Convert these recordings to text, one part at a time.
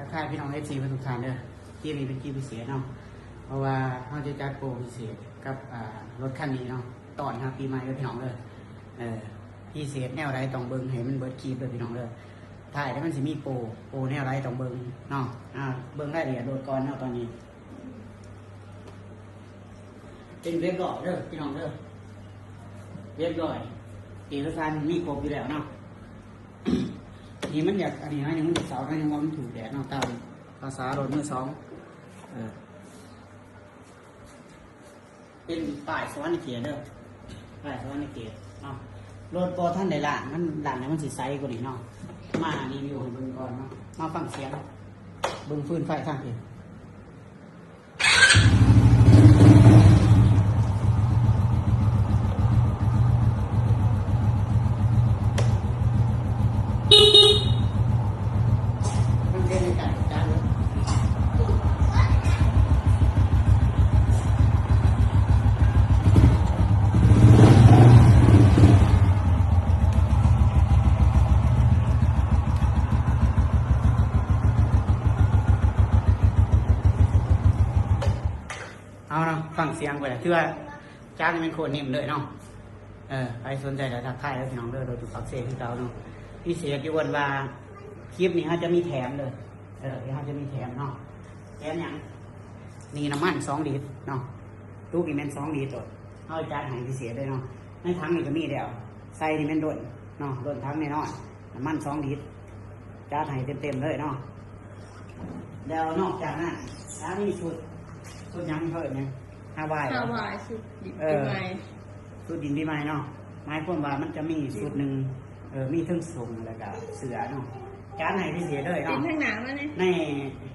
ທັກທາຍພີ່ນ້ອງເອັຟຊີເບິດທຸກທ່ານເດີ. ຄລິບນີ້ເປັນຄລິບພິເສດເນາະ ເພາະວ່າເຮົາຈະຈັດໂປຣພິເສດກັບ ອ່າ ລົດຄັນນີ້ເນາະ ຕ້ອນຮັບປີໃໝ່ເດີພີ່ນ້ອງເດີ. ເອີ ພິເສດແນວໃດຕ້ອງເບິ່ງໃຫ້ມັນເບິດຄລິບເດີພີ່ນ້ອງເດີ. ທ້າຍແລ້ວມັນຊິມີໂປຣ ໂປຣແນວໃດຕ້ອງເບິ່ງເນາະ. ອ່າ ເບິ່ງລາຍລະອຽດລົດກ່ອນເນາະ. ຕອນນີ້ເປັນເວັບຮ້ອຍເດີພີ່ນ້ອງເດີ ເວັບຮ້ອຍ ເອກະສານມີຄົບຢູ່ແລ້ວເນາະ. ນີ້ມັນຢາກ ອັນນີ້ໜ້ອຍໜຶ່ງ ມັນເສົາໜ້ອຍໜຶ່ງ ວ່າມັນຖືກແດດເນາະ ຕາມພາສາລົດມືສອງ. ເອີ ເປັນປ້າຍສະຫວັນນະເຂດເດີ ປ້າຍສະຫວັນນະເຂດເນາະ. ລົດບໍ່ທັນໄດ້ລ້າງ ມັນລ້າງແລ້ວມັນຊິໃສກວ່ານີ້ເນາະ. ມາຣີວິວໃຫ້ເບິ່ງກ່ອນເນາະ ມາຟັງສຽງ ເບິ່ງຟືນໄຟທາງພີ້. ເອົາເນາະ ຟັງສຽງໄປ ຖືວ່າຈານນີ້ແມ່ນໂຄດນິ້ມເລີຍເນາະ. ເອີ ໃຜສົນໃຈກໍທັກທາຍເດີພີ່ນ້ອງເດີ ໂດຍຢູ່ປາກເຊຄືເກົ່າເນາະ. ພິເສດຢູ່ບ່ອນວ່າຄລິບນີ້ເຮົາຈະມີແຖມເດີ ເອີ ເຮົາຈະມີແຖມເນາະ. ແຖມຫຍັງ? ນີ້ນ້ຳມັນສອງລິດເນາະ ຕຸກນີ້ແມ່ນສອງລິດໂລດ ເຮົາຈັດໃຫ້ພິເສດເລີຍເນາະ. ໃນຖັງນີ້ກໍມີແລ້ວ ໃສ່ນີ້ແມ່ນລົ້ນເນາະ ລົ້ນຖັງນ້ອຍໆ ນ້ຳມັນສອງລິດ ຈັດໃຫ້ເຕັມໆເລີຍເນາະ. ແລ້ວນອກຈາກນັ້ນ ແລ້ວມີຊຸດ ຊຸດຫຍັງເພິ່ນຫຍັງ ຮາວາຍ ຮາວາຍ ຊຸດດິນ ເອີ ປີໃໝ່ ຊຸດດິນປີໃໝ່ເນາະ. ໝາຍຄວາມວ່າມັນຈະມີຊຸດໜຶ່ງ ເອີ ມີເທິງສົ້ງ ແລ້ວກະເສື້ອເນາະ ຈັດໃຫ້ພິເສດເລີຍເນາະ. ເປັນທາງໜ້າມານີ້ ໃນ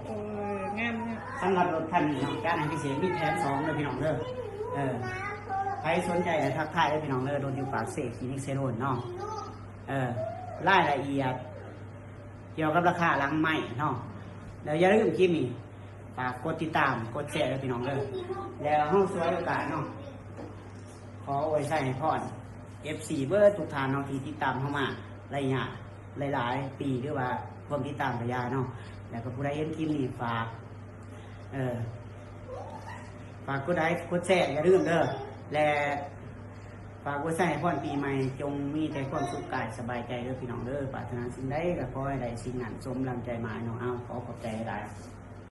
ໂອ້ຍ ງາມເນາະ. ສຳລັບລົດຄັນນີ້ເນາະ ຈັດໃຫ້ພິເສດ ມີແຖມສອງເດີພີ່ນ້ອງເດີ. ເອີ ໃຜສົນໃຈກໍທັກທາຍເດີພີ່ນ້ອງເດີ ລົດຢູ່ປາກເຊ ຄລີນິກເຊໂຣນເນາະ. ເອີ ລາຍລະອຽດກ່ຽວກັບລາຄາຫຼັງໄມເນາະ. ແລ້ວຢ່າລືມຄລິບນີ້ ຝາກກົດຕິດຕາມ ກົດແຊເດີພີ່ນ້ອງເດີ. ແລ້ວເຮົາສວຍໂອກາດເນາະ ຂໍອວຍໄຊໃຫ້ພອນເອັຟຊີເບິດທຸກທ່ານເນາະ ທີ່ຕິດຕາມເຮົາມາໄລຍະຫຼາຍໆປີ ຫຼືວ່າຄວາມຕິດຕາມກະຢ່າເນາະ. ແລ້ວກໍຜູ້ໃດເຫັນຄລິບນີ້ ຝາກ ເອີ ຝາກກົດໄລກົດແຊຢ່າລືມເດີ ແລະ ຝາກອວຍໄຊໃຫ້ພອນປີໃໝ່ ຈົ່ງມີແຕ່ຄວາມສຸກກາຍສະບາຍໃຈເດີພີ່ນ້ອງເດີ. ປາດຖະໜາສິ່ງໃດກໍຂໍໃຫ້ໄດ້ສິ່ງນັ້ນ ສົມດັ່ງໃຈໝາຍເນາະ. ເອົາ ຂໍຂອບໃຈຫຼາຍ.